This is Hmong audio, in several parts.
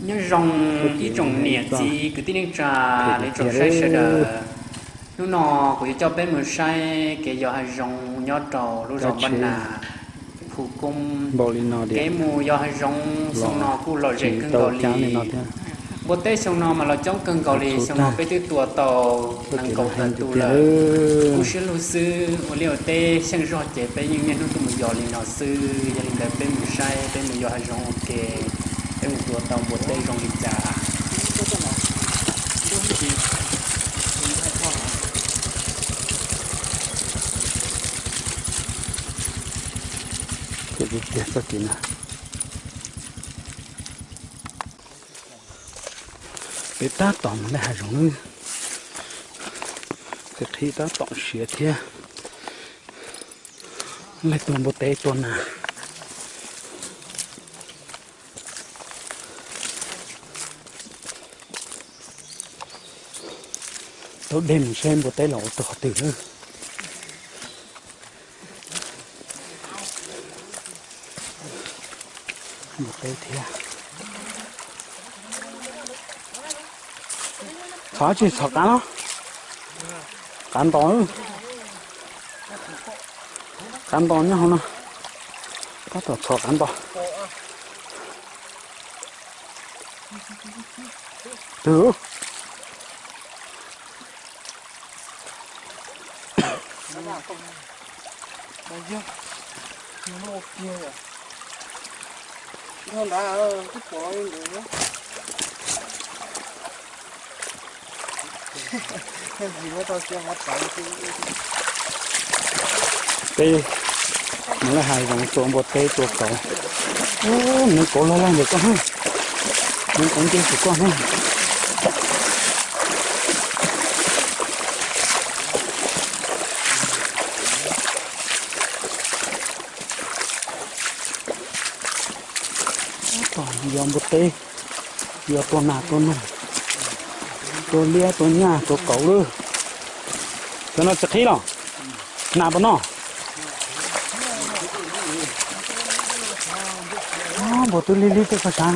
Nyob zoo ib tsoom niam txiv kwv tij neej tsa, lawv tsoom saib sawv daws. Hnub no kuv yuav coj peb mus saib kev yos hav zoov nyob rau lub zos Npaj Nas, Phu Koob. Kev mus yos hav zoov xyoo no kuj lom zem kawg nkaus li. Npua teb xyoo no mas los coob kawg nkaus li, xyoo no peb twb tua tau nees nkaum tawm tus lawm. Kub siab lug xwb, ua liaj ua teb xyeej zog ces peb yeej niaj hnub tuaj mus yos li no xwb. Yog li ntawd peb mus saib, peb mus yos hav zoov ua ke, peb mus tua tau npua teb zoo li cas. Peb tab tom mus laj hav zoov, tej qhib tab tom siav thiab. Laj tua npua teb tua nas. Taug dej mus saib npua teb los ua tau qhov twg lawm. Npua teb thiab. Txhom tsis txhom qab los? Qab nto, qab nto nyob hauv no. Tab tom txhom qab nto. Twg? Peb mus laj hav zoov tua npua teb tua kauv. Nws kauv loj loj ntawm koj na. Nws kauv nce xum koj na. Yos npua teb, yos tua nas tua noog, tua liab tua nyaj tua kauv lawm. Cov no tsis qhib los? Nas puas noj? Npua twb lig lig tej koj sav.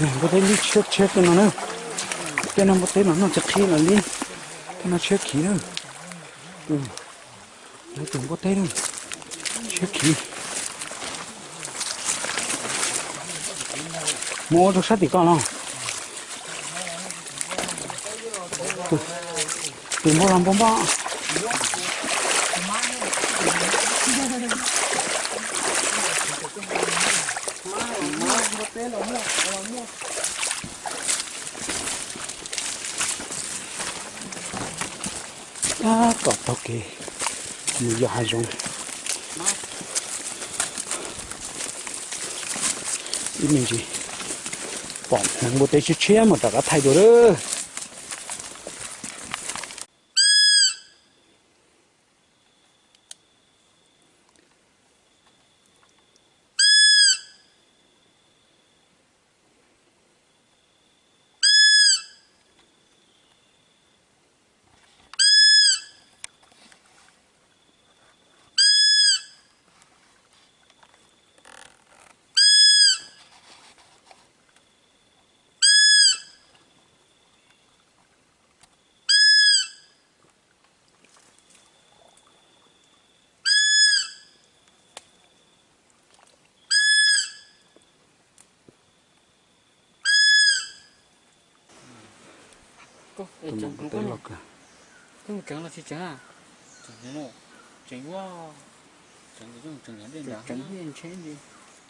Npua teb lig tshiab tshiab tej no na. Tej no npua teb los noj tsis qhib los lig. Tej no tshiab khiv na. Lawv tus npua teb na, tshiab khiv. Mus ua rau sab tim koj los. Tus npua los npua npoj. Tab tom taug kev mus yos hav zoov. Ib me ntsis pom hneev npua teb tshiab tshiab mas rov qab thaij dua lawm.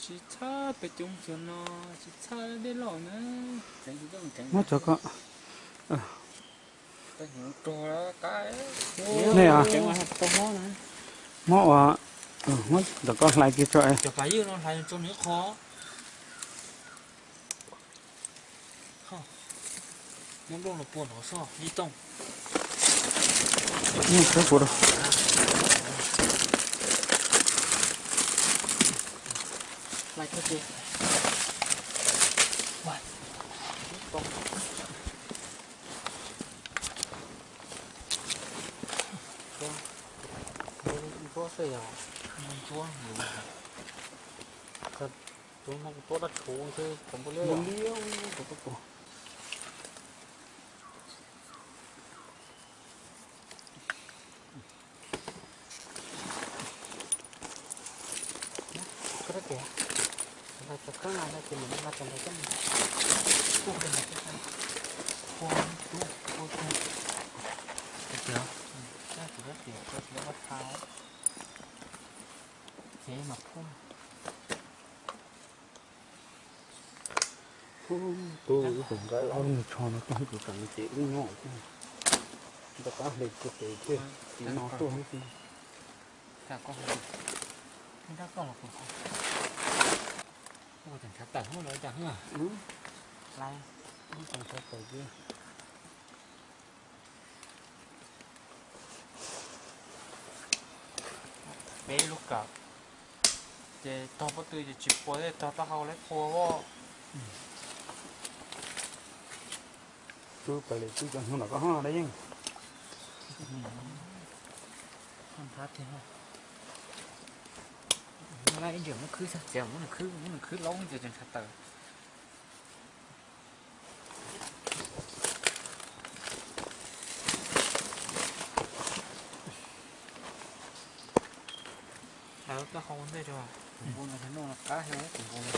Tsis txhab peb coob xyoo no, tsis txhab dej loj na. Muab cov ko, nej, mob ua, muab cov ko hlais kiag tso es. Cov pas ywj no hlais tso nws qho. Muab nplooj los pua nrov soj ib tooj. Hlais kawg ces. Ntsuab xwb yog. Ntsuab. Tus no kuv tua dab tshuv xwb, cov npua liab. Npua liab, tus tua tua. Koj tias, cov khawb no ces nws nqa cov ntawd coj mus kuj kawg nkaus, ua ib tug ua kawg. Tias, tias, tias ua tha, ces mas phuaj. Tus ib tus nqa ob lub me tsho no tuaj ib tus tam no ces wb nyob ntawm qab hle kiag tes thiab tim no tuaj xwb. Ua tseem tshav tawm los cas, lawv ua tseem tshav tawm ces peb lub kawm, ces tog pob tw ces tsis phua thiab, tog taub hau lawv phua os. Twb pais lawm, twb cov hnyuv nram koj hoob no da yeej. Ib ntsis muab khwb txog txiav, muab nws khwb, muab nws khwb laub ces tseem tshav tawm. Hais lub taub hau ntej tso, kuv npua no noj qab thiab kuv npua no.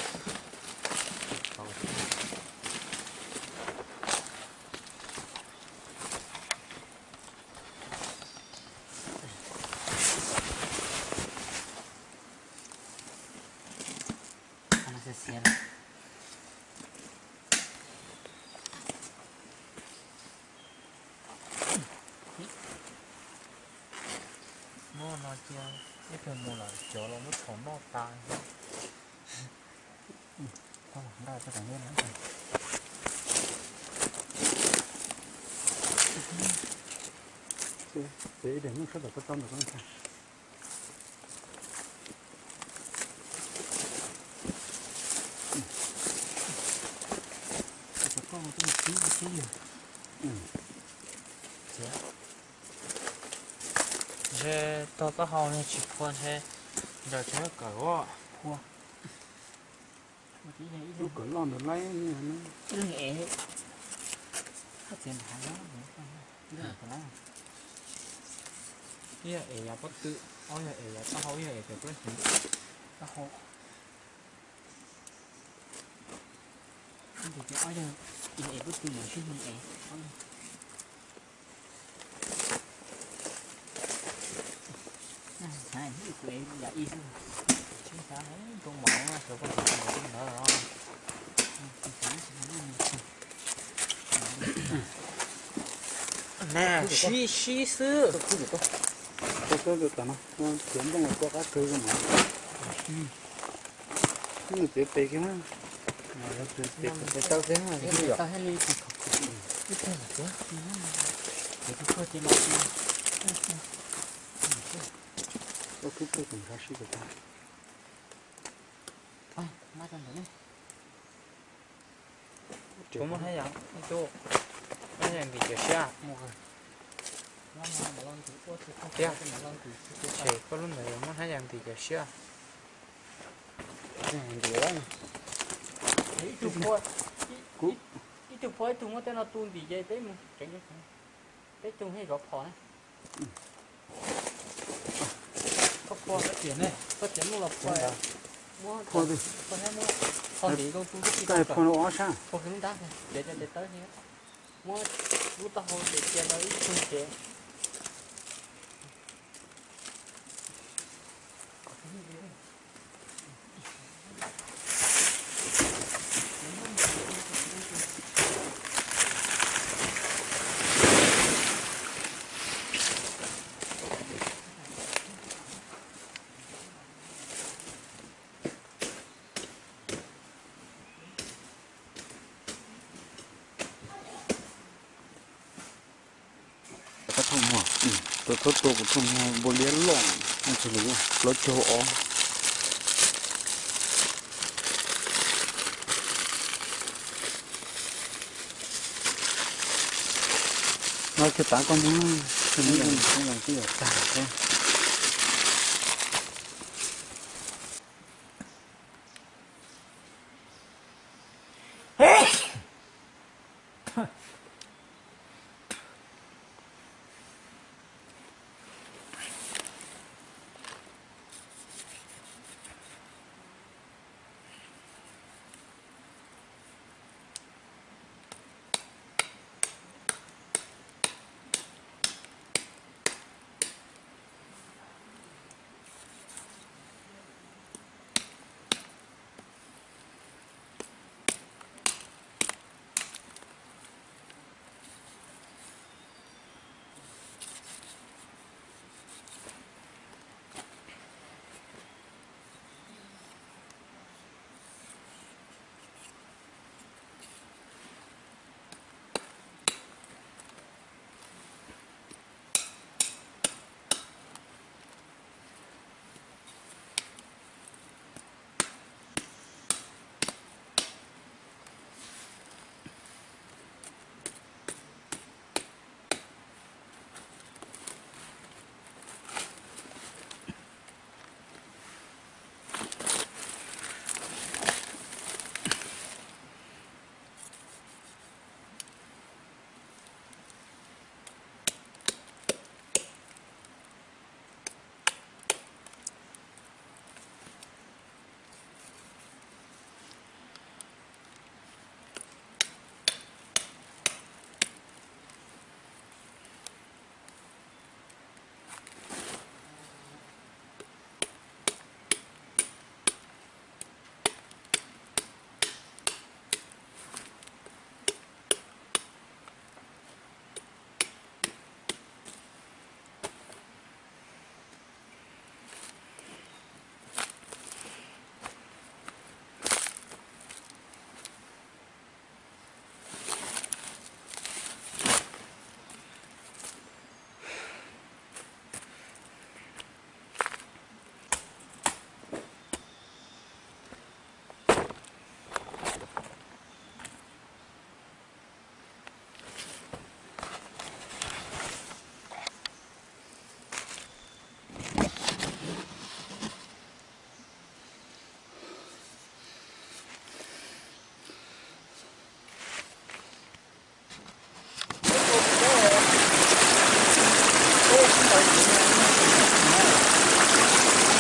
Muab no cia ib pliag mus lawm cov los muab tshuam noj tas. Ces ib pliag mus sab tom koj tsob ntawm koj ntag. Ntshe tog taub hau ne tsis phua ntshe ncaws tsis muab kawm os. Phua. Lub kawm loj ntawd laib. Ib yog es yav pob tw, ob yog es yav taub hau, ib yog es cov plaub hnyuv. Taub hau. Ob yog es pob tw mas sib nug es. Tsis xav tus mov xyov koj tus mov ntawd os. Neb sib sib xwb. Txiav nplooj los kua qab kawg mas. Nws txiav pes kiag na. Txiav tau xwb. Ib tag los txiav. Txiav tau tuag ces los txiav. Ua kub tuag tus ntshav sib pes tag. Kuv muab hab yas ib tug, muab hab yas ntim cawv siab. Tiag, ces koj lub ntawd yuav muab hab yas ntim cawv siab. Ib tug phua, ib tug phua ib tug muab tej no tu ntim ces peb mus tsev, peb tu thiaj zov phom na. Koj phua, koj txiav nplooj los phua, muab phua, phua ntim zoo tu tib si, phua lub ntab, txiav cov tes tawb, muab lub taub hau ces cia rau ib tug ces. Tau thauj muag, tau thauj tua kuv thauj muag npua liab loj, plaub caug ob. No kiag tav koj muag, twb yog tag thiab.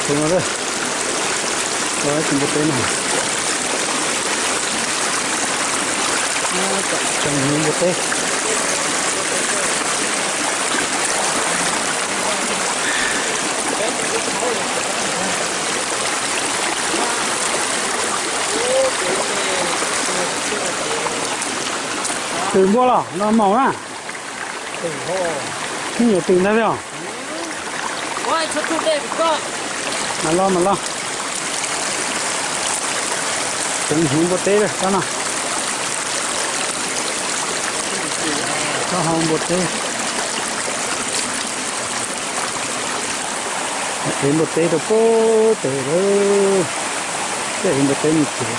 Tus no, tus npua teb no, tseem hnyuv npua teb. Twm npua los no maum na. Yeej yuav twm ntag li os. Mas los mas los. Tseem hnyuv npua teb lawm tsob no. Tsob hau npua teb. Ev npua teb rau pem pem lawm. Tej ev npua teb mus tsev.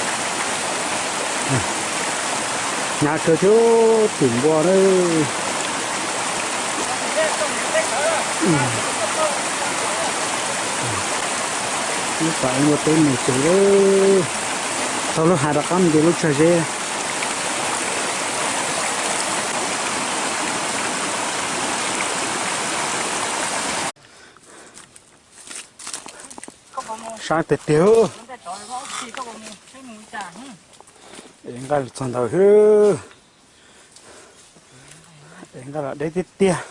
Hnyav kawg thiab, twm npua na. Lub pas ev npua teb mus tsev lawm. Taug lub hav rov qab mus rau lub tsag zeb. Sab tiag tiag. Ev nqaij los txog ntawd xwb. Ev nqaij los deb tiag tiag.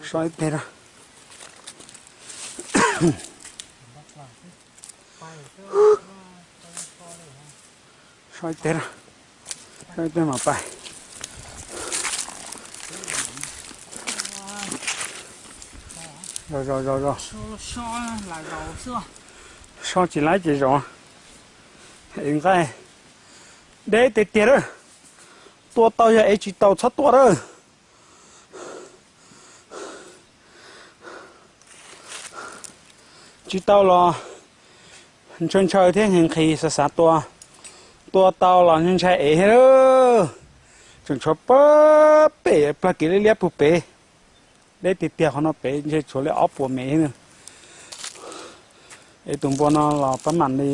So ib teg rau. So ib teg rau. So ib teg mam pais. Zaus zaus zaus zaus. So tsis laib ces zaus. Ev nqaij deb tiag tiag lawm. Tua tau yog ev, tsis tau txhob tua lawm. Tsis tau los ntshaw ntshaw thiab nqhis nqhis xav xav tua. Tua tau los ntshai ntshai ev thiab. Tseem tshuav pag pem plag kev liab liab puag pem. Deb tiag tiag, qhov no pem ntshe tshuav li ob puas mev xwb. Es tus npua no los pab mam li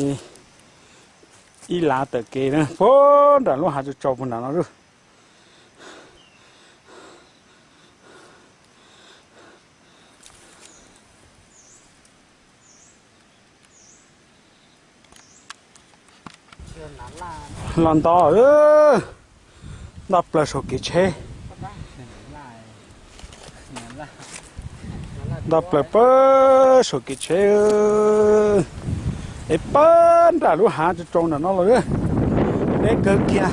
ib lav tawm kev na, puag nram lub hav tsaus tsaus puag nram no lawm. Los nto, nto plaws saum kev tsheb. Nto plaws pab saum kev tsheb, es pab nram lub hav tsaus tsaus nram no los. Deb kawg kiag.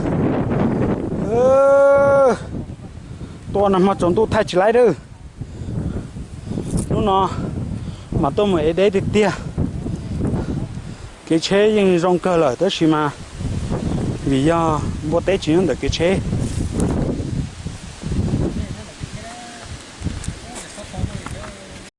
Tuaj nag hmo tsaus ntuj thaij tsis laib dab. Hnub no mas tuaj mus ev deb tiag tiag. Kev tsheb yeej zoo kawg lawm tab sis mas vim yog npua teb tsis nyob ntawm kev tsheb,